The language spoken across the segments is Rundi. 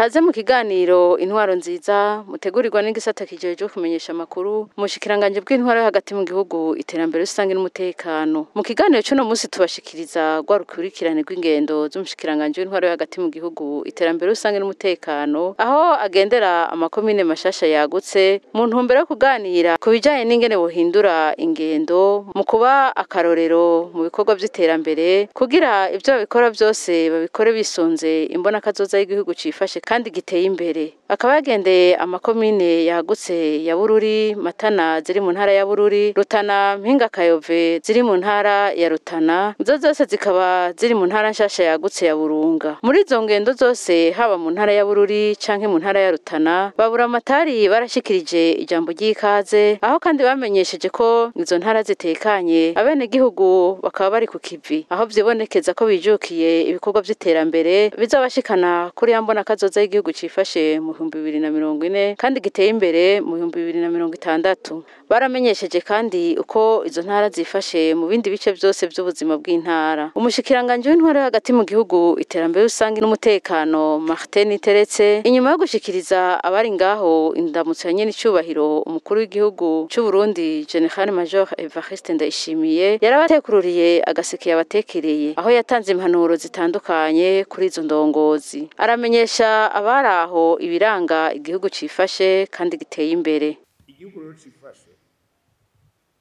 Haze mu kiganiro Intwaro Nziza mutegurirwa n'igisata kijejwe kumenyesha amakuru mu bushikiranganje bw'intwaro yo hagati mu gihugu, iterambere rusange n'umutekano. Mu kiganiro c'uno munsi tubashikiriza rwa rukurikirane rw'ingendo z'umushikiranganje w'intwaro yo hagati mu gihugu, iterambere rusange n'umutekano, aho agendera amakomine mashasha yagutse mu ntumbero yo kuganira ku bijanye n'ingene bohindura ingendo mu kuba akarorero mu bikorwa vy'iterambere, kugira ivyo babikora vyose babikore bisunze imbonakazoza y'igihugu cifashe kandi giteye imbere. Akaba yagendeye amakomine yagutse ya Bururi, Matana ziri mu ntara ya Bururi, Rutana, Mpinga Kayove ziri mu ntara ya Rutana, izo zose zikaba ziri mu ntara nshasha yagutse ya Burunga. Muri izo ngendo zose, haba mu ntara ya Bururi canke mu ntara ya Rutana, Baburamatari barashikirije ijambo ry'ikaze, aho kandi bamenyesheje ko izo ntara zitekanye, abenegihugu bakaba bari ku kivi, aho vyibonekeza ko bijukiye ibikorwa vy'iterambere bizobashikana kuri ya mbonakazoza y'igihugu cifashe mu 2040 kandi giteye imbere mu 2060. Baramenyesheje kandi uko izo ntara zifashe mu bindi bice vyose vy'ubuzima bw'intara. Umushikiranganje w'intwaro yo hagati mu gihugu, iterambere rusange n'umutekano, Martin Teretse, inyuma yo gushikiriza abari ngaho indamutso ya nyen'icubahiro umukuru w'igihugu c'u Burundi General Major Evariste Ndayishimiye, yarabatekururiye agaseke yabatekereye, aho yatanze impanuro zitandukanye kuri izo ndongozi. Aramenyesha abari aho ibiranga igihugu cifashe kandi giteye imbere. Igihugu rero cifashe,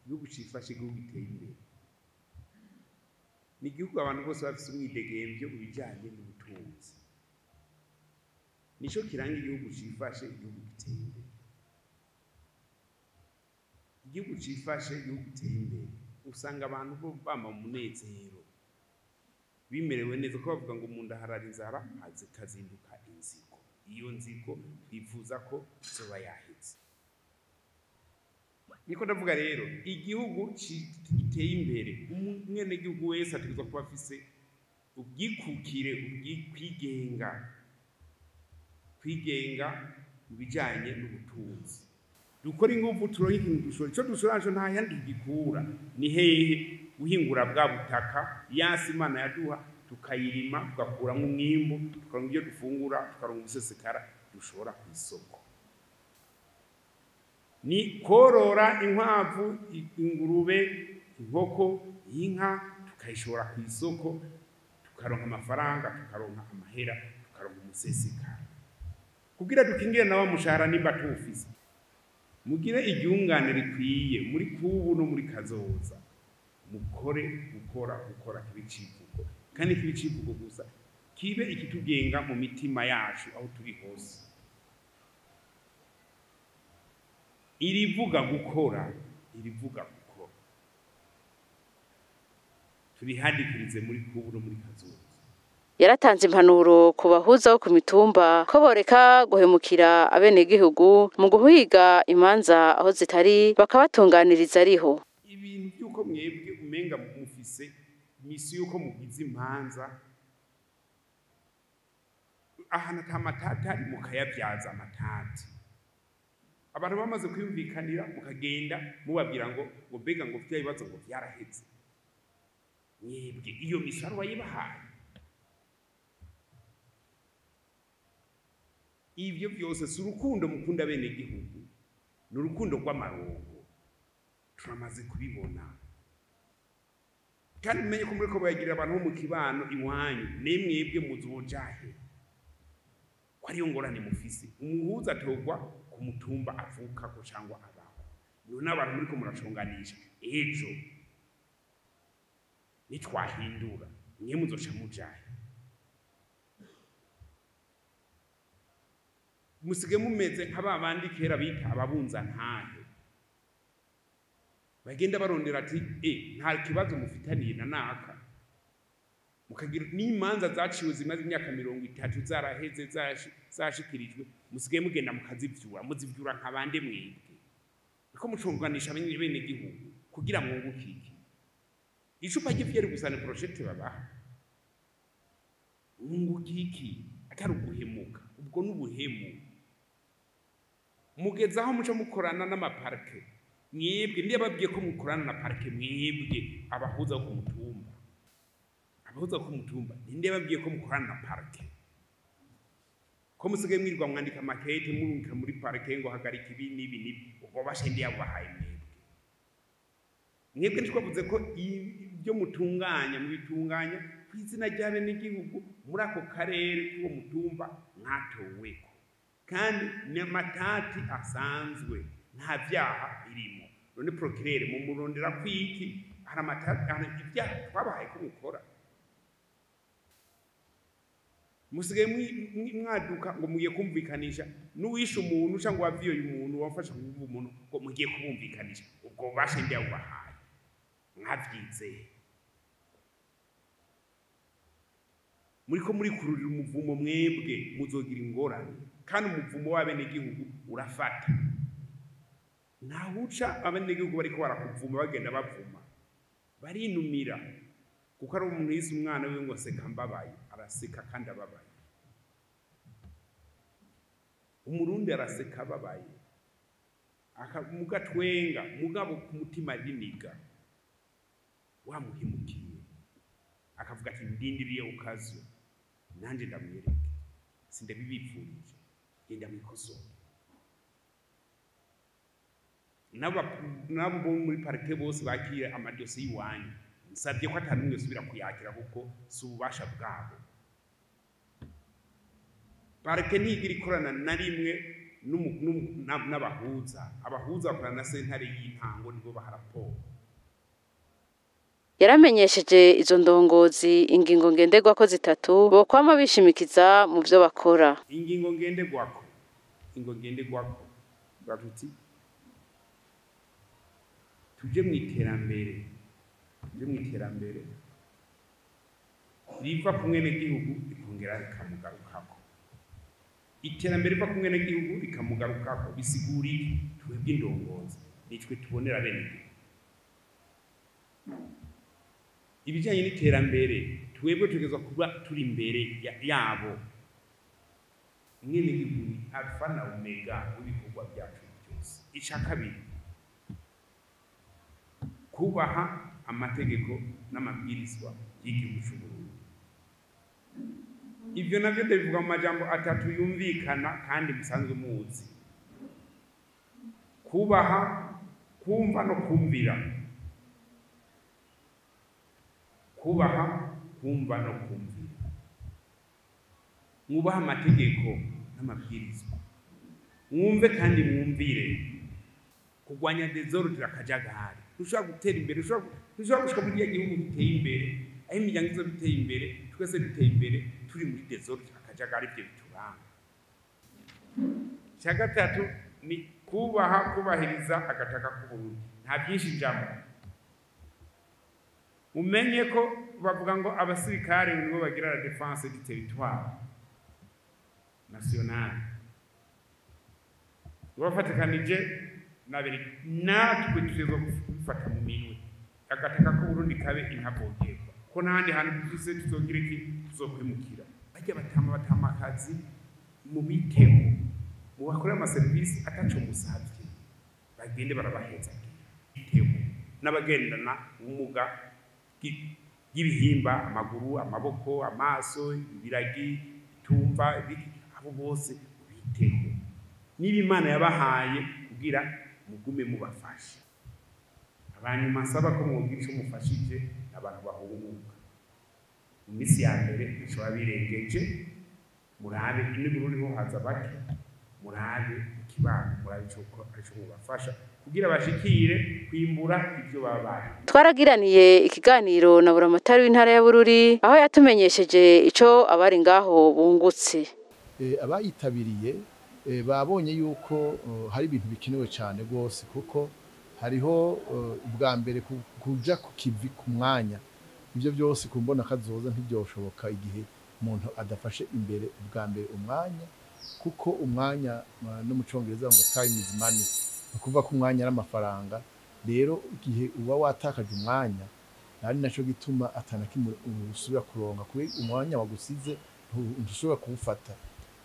igihugu cifashe, igihugu giteye imbere ni igihugu abantu bose bafise umwidegemvyo mu bijanye n'ubutunzi. Nico kiranga igihugu cifashe, igihugu giteye imbere. Igihugu cifashe, igihugu giteye imbere, usanga abantu bo bama mu munezero, bimerewe neza, ko bavuga ngo mu nda harara inzara kazinduka inzigo. Iyo nzigo twifuza ko izoba yaheze. Niko ndavuga rero, igihugu giteye imbere, umwenegihugu wese ategerezwa kuba afise ubwikukire, kwigenga, kwigenga mu bijanye n'ubutunzi. Dukora inguvu turonke ikintu dushora, ico dushora naco nta yandi tugikura, ni hehe? Guhingura bwa butaka yasi Imana yaduha, tukayirima, tugakuramwo umwimbu, tukaronka ivyo dufungura, tukaronka umusesekara dushora kw'isoko. Ni korora inkwavu, ingurube, inkoko, inka, tukayishora kw'isoko, tukaronka amafaranga, tukaronka amahera, tukaronka umusesekara kugira dukingire nawe mushahara nimba tuwufise. Mugire iryungane rikwiye muri kubu no muri kazoza. Mukore gukora gukora kibicivugo, kandi kibicivugo gusa kibe ikitugenga mu mitima yacu aho turi hose. Irivuga gukora, irivuga gukora, turihadikirize muri kubu no muri kazoza. Yaratanze impanuro ku bahuza bo ku mitumba ko boreka guhemukira abenegihugu mu guhiga imanza aho zitari, bakabatunganiriza ariho. Ibintu by'uko mwebwe umenga mufise misi y'uko mugize imanza ahantu ata matati ari, mukayabyaza amatati. Abantu bamaze kwiyumvikanira, mukagenda mubabwira ngo mbega ngo vya bibazo ngo vyaraheze. Mwebwe iyo misaro wayibahaye. Ivyo vyose si urukundo mukunda bene gihugu, ni urukundo rw'amarongo. Turamaze kubibona. Kandi mumenye ko muriko bayagirira abantu bo mu kibano iwanyu, nemwebwe muzojahe ko ariyo ngorane mufise. Umuhuza atorwa ku mutumba avukako cangwa abaho. None abantu muriko muracunganisha, ejo nitwahindura mwe muzoca mujahe. Musige mumeze nka ba bandi kera bita ababunza ntahe, bagenda barondera ati nta kibazo mufitaniye na naka. Mukagira n'imanza zaciwe zimaze imyaka 30 zaraheze zashikirijwe, musigaye mugenda mukazivyura, muzivyura nk'abande mwebwe. Niko mucunganisha bene gihugu kugira mwunguke iki? Icupa ry'ivyeri gusa ni brochette babaha. Mwunguke iki? Atari uguhemuka, ubwo n'ubuhemu. Mugeze aho muca mukorana n'amaparke mwebwe, ndiye babwiye ko mukorana na parke mwebwe abahuza ku mutumba. Abahuza ku mutumba ninde babwiye ko mukorana na parke? Ko musigaye mwirwa mwandika makete murunka muri parke ngo hagarika ibi n'ibi n'ibi, ubwo bashe ndiye abahaye mwebwe. Mwebwe ntitwavuze ko ibyo mutunganya mubitunganya ku izina ry'abenegihugu muri ako karere k'uwo mutumba mwatoweko, kandi ni amatati asanzwe nta vyaha birimo. None procureur mumurondera kwiki? Hari amatati, hari ibyaha twabahaye ko mukora. Musigaye mwaduka ngo mugiye kumvikanisha n'uwishe umuntu cyangwa waviyoye umuntu wafashe kumva umuntu ngo mugiye kubumvikanisha, ubwo bashe ndiye abahaye mwavyizeye. Muriko murikururira umuvumo mwebwe, muzogira ingorane, kandi umuvumo w'abenegihugu urafata. Ntawuca abenegihugu bariko barakuvuma, bagenda bavuma barinumira, kuko ari umuntu yise umwana wiwe ngo seka mbabaye, araseka kandi ababaye. Umurundi araseka ababaye, mugatwenga mugabo ku mutima riniga wamuhemukiye, akavuga ati ndindiriye ukazo nanje ndamwereke, sindabibipfurije, genda mwikosore. Nabo bo muri parike bose bakira amadosiye iwanyu, nsabye ko atari umwe usubira kuyakira kuko si ububasha bwabo. Parike ntigira ikorana na rimwe n'abahuza, abahuza bakorana na sentare y'intango nibo baha raporo. Yaramenyesheje izo ndongozi ingingo ngenderwako zitatu bokwama bishimikiza mu vyo bakora. Ingingo ngenderwako, ingingo ngenderwako batuti tuje mu iterambere, tuje mu iterambere riva ku mwenegihugu rikongera rikamugarukako. Iterambere riva ku mwenegihugu rikamugarukako bisigura iki? Twebwe indongozi nitwe tubonera abenegihugu. Ibijyanye n'iterambere twebwe tugezwa kuba turi imbere yabo. Umwenegihugu ni alfa na omega w'ibikorwa byacu byose. Ica kabiri, kubaha amategeko n'amabwirizwa y'igihugu cy'u Burundi. Ivyo navyo ndabivuga mu majambo atatu yumvikana kandi musanzwe muzi: kubaha, kumva no kumvira. Kubaha, kumva no kumvira. Mwubaha amategeko n'amabwirizwa, mwumve kandi mwumvire. Kurwanya désordre akajagari, ushobora gutera imbere, ushobora gushika muri kiriya gihugu giteye imbere, aho imiryango izoba iteye imbere, twese duteye imbere, turi muri désordre akajagari, ivyo bituranga. Icya gatatu ni kubaha, kubahiriza agataka k'Uburundi. Nta byinshi njambo. Umenye ko bavuga ngo abasirikare nibo bagira la défense du territoire national, bafatikanije nabiri, natwe tutegerezwa kubifata mu minwe, agataka k'Uburundi kabe intavogerwa, ko n'ahandi hantu dufise tuzogira iki? Tuzokwimukira. Bajya batama batamakazi mubiteho, mubakorere amaserivisi ataco musavye, bagende barabahezagira. Biteho n'abagendana ubumuga bw'ibihimba, amaguru, amaboko, amaso, ibiragi, itumva, abo bose mubiteho. Niba Imana yabahaye kugira mugume mubafasha. Abanyuma nsaba ko mwogira ico mufashije abantu bahunguka. Mu minsi ya mbere bishobora birengeje, murabe ino Burundi ho haza bake, murabe ikibano, murabe ico mubafasha kugira bashikire kwimbura ivyo baba bari. Twaragiraniye ikiganiro na Buramatari w'intara ya Bururi, aho yatumenyesheje ico abari ngaho bungutse. Abayitabiriye babonye yuko hari ibintu bikenewe cyane rwose, kuko hariho ubwa mbere kuja ku kivi ku mwanya. Ibyo byose ku mbona kazoza ntibyoshoboka igihe umuntu adafashe imbere ubwa mbere umwanya, kuko umwanya no mu Congereza ngo time is money, ni ukuvuga ko umwanya ari amafaranga. Rero igihe uba watakaje umwanya, ari naco gituma atanakimwe usubira kuronka, kuri umwanya wagusize ntushobora kuwufata.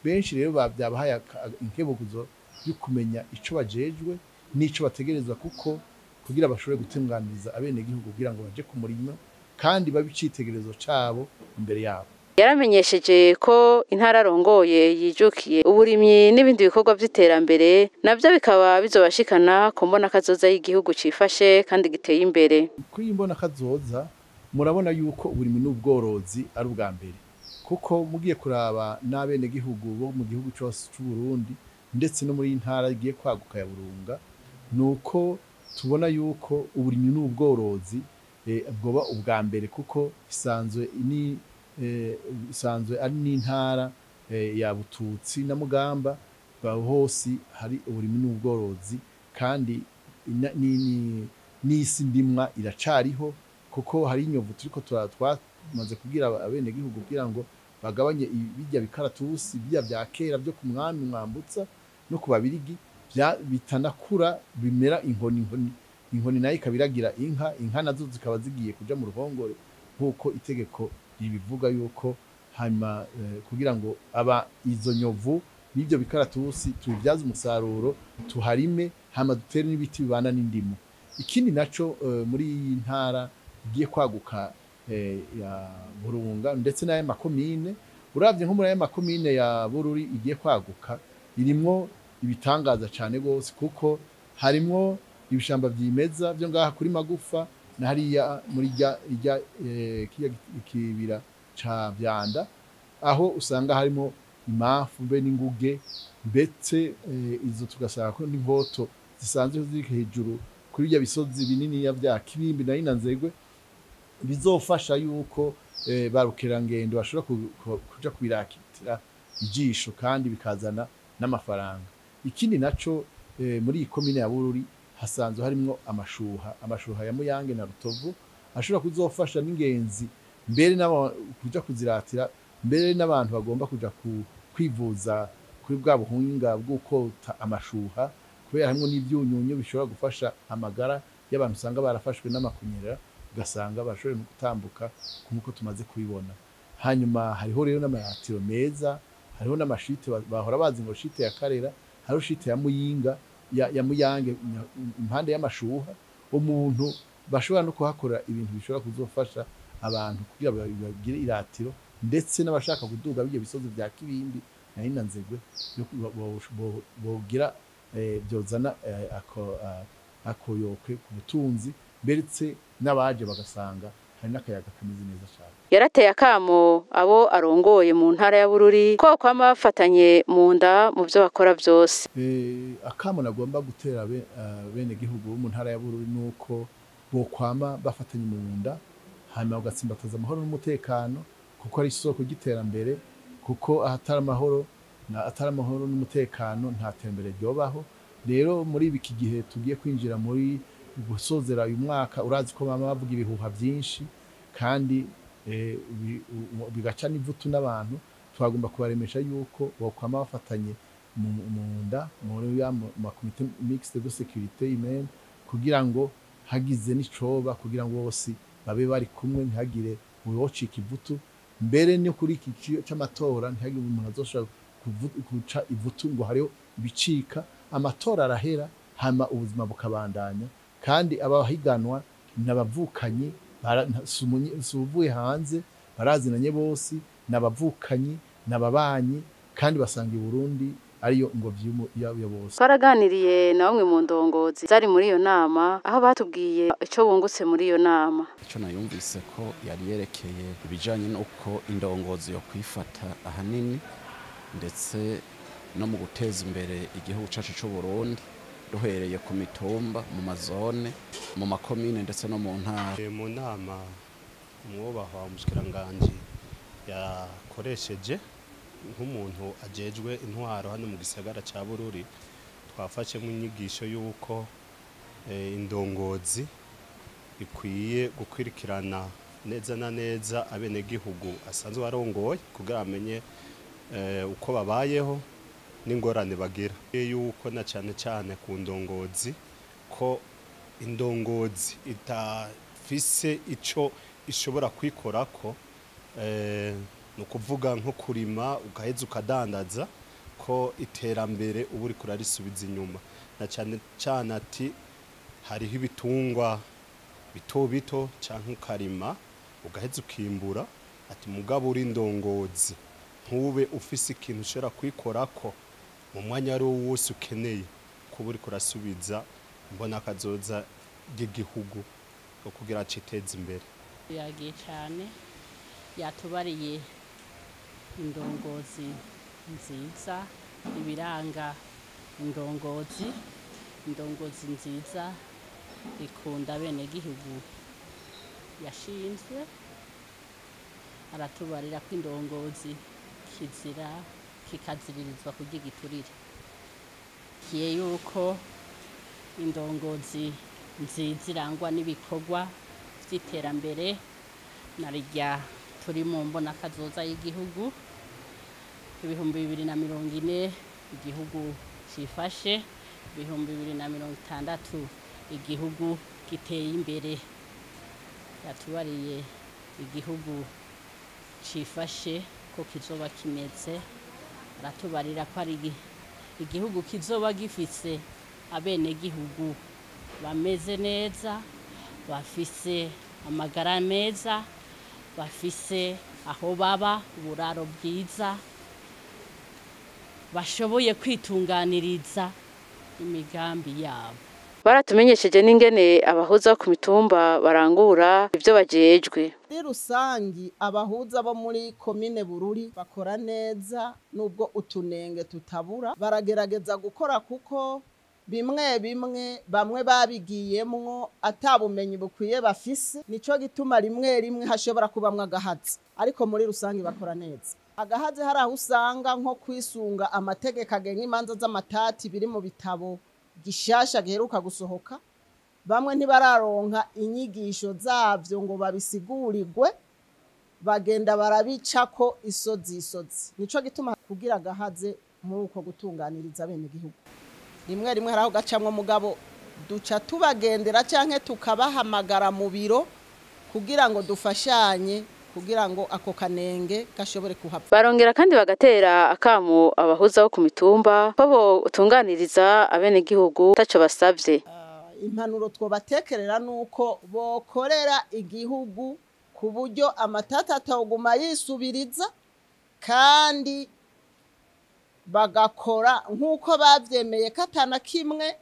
Benshi rero byabahaye inkebuzo yo kumenya ico bajejwe n'ico bategerezwa, kuko kugira bashobore gutunganiriza abenegihugu kugira ngo baje ku murimo kandi babe icitegererezo cabo imbere yabo. Yaramenyesheje ko intara arongoye yijukiye uburimyi n'ibindi bikorwa vy'iterambere, navyo bikaba bizobashikana ku mbona kazoza y'igihugu cifashe kandi giteye imbere. Kuri iyi mbona kazoza murabona yuko uburimyi n'ubworozi ari ubwa mbere, kuko mugiye kuraba n'abenegihugu bo mu gihugu cose c'u Burundi ndetse no muri iyi ntara igiye kwaguka ya Burunga, nuko tubona yuko uburimyi n'ubworozi bwoba ubwa mbere, kuko isanzwe ni isanzwe ari n'intara ya Bututsi na Mugamba, hose hari uburimyi n'ubworozi, kandi n'isi ndimwa iracariho, kuko hari inyovu turiko twamaze kubwira abenegihugu kugira ngo bagabanye bijya bikaratusi bijya vya kera byo ku mwami Mwambutsa no ku Babirigi bitanakura bimera inkoni, inkoni nayo ikabiragira inka, inka nazo zikaba zigiye kuja mu ruhongore nkuko itegeko ribivuga yuko hanyuma kugira ngo aba izo nyovu n'ibyo bikaratusi tubibyaze umusaruro, tuharime hama dutere n'ibiti bibana n'indimo. Ikindi naco muri iyi ntara igiye kwaguka ya Burunga ndetse n'aya makomine, uravye nko muri aya makomine ya Bururi igiye kwaguka irimwo ibitangaza cane gose, kuko harimwo ibishamba vyimeza byo ngaha kuri Magufa na hariya muri rya kibira ca Vyanda, aho usanga harimo imafu mbe n'inguge, ndetse izo tugasanga ko n'inkoto zisanzwe ziri hejuru kuri bya bisozi binini ya vya Kibimbi na Inanzegwe, bizofasha yuko barukerangendo bashobora kuja kubirakitira ijisho kandi bikazana n'amafaranga. Ikindi naco muri iyi komine ya Bururi hasanzwe harimwo amashuha ya Muyange na Rutovu ashobora kuzofasha n'ingenzi mbere n'abo kuja kuziratira, mbere n'abantu bagomba kuja kwivuza kuri bwa buhinga bw'ukota amashuha, kubera harimwo n'ivyunyunyu bishobora gufasha amagara y'abantu usanga barafashwe n'amakunyerera, ugasanga bashoboye no gutambuka nk'uko tumaze kubibona. Hanyuma hariho rero n'amaratiro meza, hariho n'amashite bahora bazi ngo shite ya Karera, hariho shite ya Muyinga ya Muyange impande y'amashuha, umuntu bashobora no kuhakora ibintu bishobora kuzofasha abantu kugira bagire iratiro, ndetse n'abashaka kuduga bijye bisozi vya Kibimbi na Inanzegwe bogira byozana akoyokwe ku butunzi, beretse n'abaje bagasanga hari n'akayaga kameze neza cyane. Yarateye akamo abo arongoye mu ntara ya Bururi ko kwama bafatanye mu nda mu byo bakora byose. Akamo nagomba gutera bene gihugu mu ntara ya Bururi nuko bo kwama bafatanye mu nda, hanyuma bagatsimbataza amahoro n'umutekano, kuko ari isoko ry'iterambere, kuko ahatari amahoro na atari amahoro n'umutekano nta terambere ryobaho. Rero muri iki gihe tugiye kwinjira muri gusozera uyu mwaka, urazi ko mama bavuga ibihuha byinshi kandi bigaca n'ivutu n'abantu, twagomba kubaremesha yuko bokwama bafatanye mu nda muri ya makomite mixte de sécurité humaine, kugira ngo hagize n'icoba, kugira ngo bose babe bari kumwe, ntihagire uwocika ivutu. Mbere no kuri iki c'amatora ntihagire umuntu azoshobora guca ivutu ngo hariho ibicika. Amatora arahera hama ubuzima bukabandanya, kandi abahiganwa n'abavukanyi suvuye hanze barazinanye bose, n'abavukanyi n'ababanyi, kandi basanga i Burundi ariyo ngobyi ya bose. Twaraganiriye na bamwe mu ndongozi zari muri iyo nama, aho batubwiye ico bungutse muri iyo nama. Ico nayumvise ko yari yerekeye ibijanye n'uko indongozi yo kwifata ahanini ndetse no mu guteza imbere igihugu cacu c'u Burundi, duhereye ku mitumba, mu mazone, mu makomine ndetse no mu ntara. Mu nama umwubahwa umushikiranganji yakoresheje nk'umuntu ajejwe intwaro hano mu gisagara ca Bururi, twafashemo inyigisho y'uko indongozi ikwiye gukwirikirana neza na neza abenegihugu asanzwe arongoye kugira amenye uko babayeho n'ingorane bagira. Yuko na cyane cyane ku ndongozi, ko indongozi itafise ico ishobora kwikorako, ni ukuvuga nko kurima ugaheza ukadandaza, ko iterambere uba uriko urarisubiza inyuma. Na cyane cyane ati hariho ibitungwa bito bito canke ukarima ugaheza ukimbura, ati mugabo uri indongozi ntube ufise ikintu ushobora kwikorako mu mwanya ari wo wose ukeneye, kuba uriko urasubiza mbona kazoza ry'igihugu kugira citeze imbere. Yagiye cyane yatubariye indongozi nziza, ibiranga indongozi, indongozi nziza ikunda bene gihugu yashinzwe. Aratubarira ko indongozi kizira kikaziririzwa kurya igiturire, kiye yuko indongozi nziza irangwa n'ibikorwa by'iterambere na rya turi mu mbona kazoza y'igihugu 2040 igihugu cifashe, 2060 igihugu giteye imbere. Yatubariye igihugu cifashe ko kizoba kimeze, aratubarira ko ari igihugu kizoba gifise abenegihugu bameze neza, bafise amagara meza, bafise aho baba uburaro bwiza, bashoboye kwitunganiriza imigambi yabo. Baratumenyesheje n'ingene abahuza ku mitumba barangura ivyo bajejwe. Muri rusangi abahuza bo muri komine Bururi bakora neza, nubwo utunenge tutabura, baragerageza gukora kuko bimwe bimwe bamwe babigiyemwo atabumenyi bukwiye bafise, nico gituma rimwe rimwe hashobora kubamwa agahazi, ariko muri rusangi bakora neza. Agahazi hari aho usanga nko kwisunga amategeko agenga imanza z'amatati biri mu bitabo gishasha giheruka gusohoka, bamwe ntibararonka inyigisho zavyo ngo babisigurirwe, bagenda barabicako isozi isozi. Nico gituma kugira agahaze muri uko gutunganiriza bene gihugu rimwe rimwe hari aho gacamwo, mugabo duca tubagendera canke tukabahamagara mu biro kugira ngo dufashanye, kugira ngo ako kanenge gashobore kuhava. Barongera kandi bagatera akamo abahuza bo ku mitumba ko botunganiriza abenegihugu taco basavye. Impanuro twobatekerera nuko bokorera igihugu ku buryo amatata atoguma yisubiriza, kandi bagakora nk'uko bavyemeye katana kimwe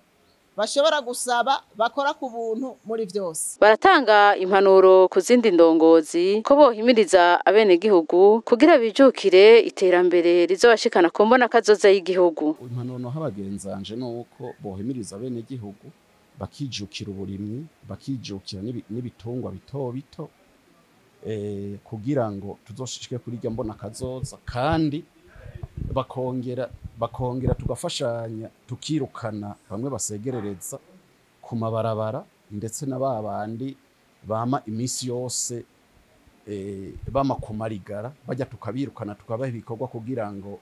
bashobora gusaba, bakora ku buntu muri vyose. Baratanga impanuro ku zindi ndongozi ko bohimiriza abenegihugu kugira bijukire iterambere rizobashikana ku mbona kazoza y'igihugu. Impanuro no habagenzanje nuko bohimiriza abenegihugu bakijukira uburimyi, bakijukira n'ibitungwa bito bito, kugira ngo tuzoshishike kuri irya mbona kazoza, kandi bakongera tugafashanya tukirukana bamwe basegerereza ku mabarabara, ndetse na babandi bama imisi yose bama kumarigara, bajya tukabirukana tukabaha ibikorwa kugira ngo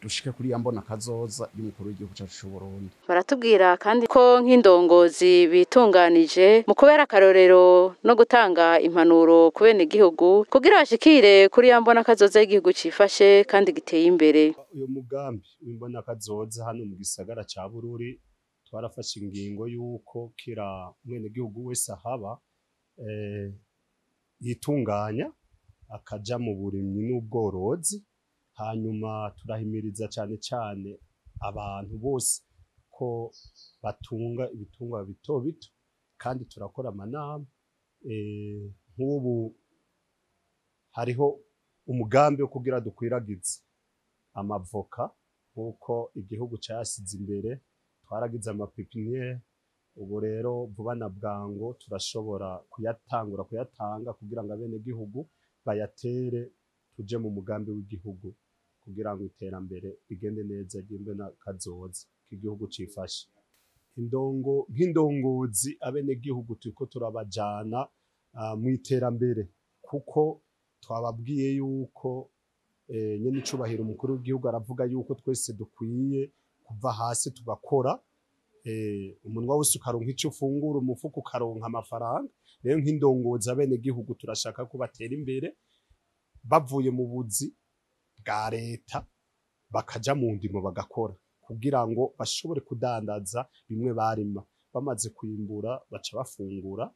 dushike kuri ya mbona kazoza y'umukuru w'igihugu cyacu cy'u Burundi. Baratubwira kandi ko nk'indongozi bitunganije mu kubera akarorero no gutanga impanuro ku bene gihugu kugira bashikire kuri ya mbona kazoza y'igihugu cifashe kandi giteye imbere. Uyu mugambi w'imbona kazoza hano mu gisagara ca Bururi twarafashe ingingo yuko kira mwene gihugu wese ahaba yitunganya akaja mu burimyi n'ubworozi. Hanyuma turahimiriza cyane cyane abantu bose ko batunga ibitungwa bito bito, kandi turakora amanama. Nk'ubu hariho umugambi wo kugira dukwiragize amavoka nk'uko igihugu cyasize imbere, twaragize amapipiniere. Ubu rero vuba na bwango turashobora kuyatangura kuyatanga kugira ngo abenegihugu bayatere, tuje mu mugambi w'igihugu kugira ngo iterambere rigende neza ryimbe na kazoza k'igihugu cifashe. Indongo nk'indongozi abenegihugu turiko turabajana Mu iterambere, kuko twababwiye yuko nyene icubahiro umukuru w'igihugu aravuga yuko twese dukwiye kuva hasi tugakora, umunwa wose ukaronka ico ufungura, umufuko ukaronka amafaranga. Rero nk'indongozi abenegihugu turashaka ko batera imbere bavuye mu buzi bwa leta bakaja mu ndimo bagakora, kugira ngo bashobore kudandaza bimwe barima. Bamaze kwimbura baca bafungura,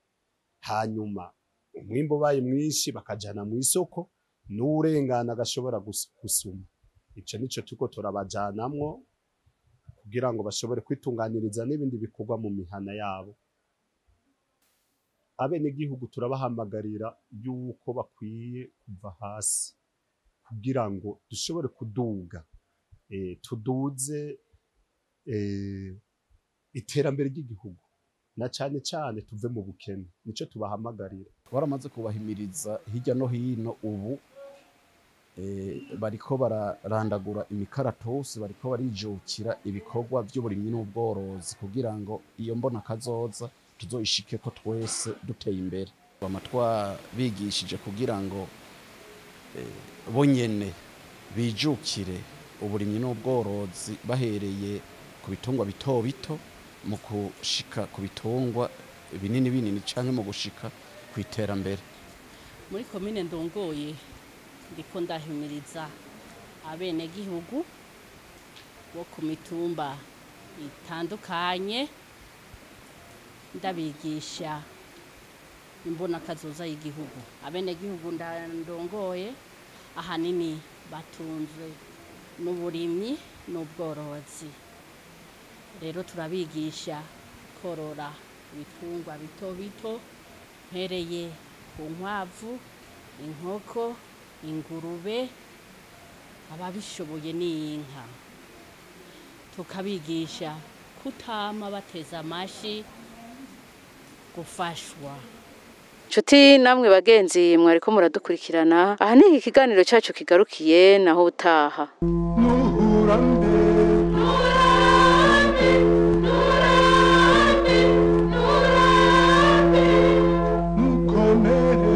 hanyuma umwimbu ubaye mwinshi bakajana mu isoko, n'urengana agashobora gusuma. Ico nico turiko turabajanamwo kugira ngo bashobore kwitunganiriza n'ibindi bikorwa mu mihana yabo. Abenegihugu turabahamagarira yuko bakwiye kuva hasi kugira ngo dushobore kuduga, tuduze iterambere ry'igihugu, na cane cane tuve mu bukene. Nico tubahamagarira. Twaramaze kubahimiriza hirya no hino. Ubu bariko bararandagura imikaratusi, bariko barijukira ibikorwa vy'uburimyi n'ubworozi kugira ngo iyo mbona kazoza tuzoyishikeko twese duteye imbere. Bama twabigishije kugira ngo bonyene bijukire uburimyi n'ubworozi, bahereye ku bitungwa bito bito mu gushika ku bitungwa binini binini, canke mu gushika ku iterambere. Muri komine ndongoye ndiko ndahimiriza abenegihugu bo ku mitumba itandukanye, ndabigisha imbonakazoza y'igihugu. Abenegihugu ndongoye ahanini batunzwe n'uburimyi n'ubworozi. Rero turabigisha korora ibitungwa bito bito, mpereye ku nkwavu, inkoko, ingurube, ababishoboye n'inka. Tukabigisha kutama bateza amashi gufashwa. Nshuti namwe bagenzi mwariko muradukurikirana, aha ni iki kiganiro cyacu kigarukiye, naho utaha. Mukomere.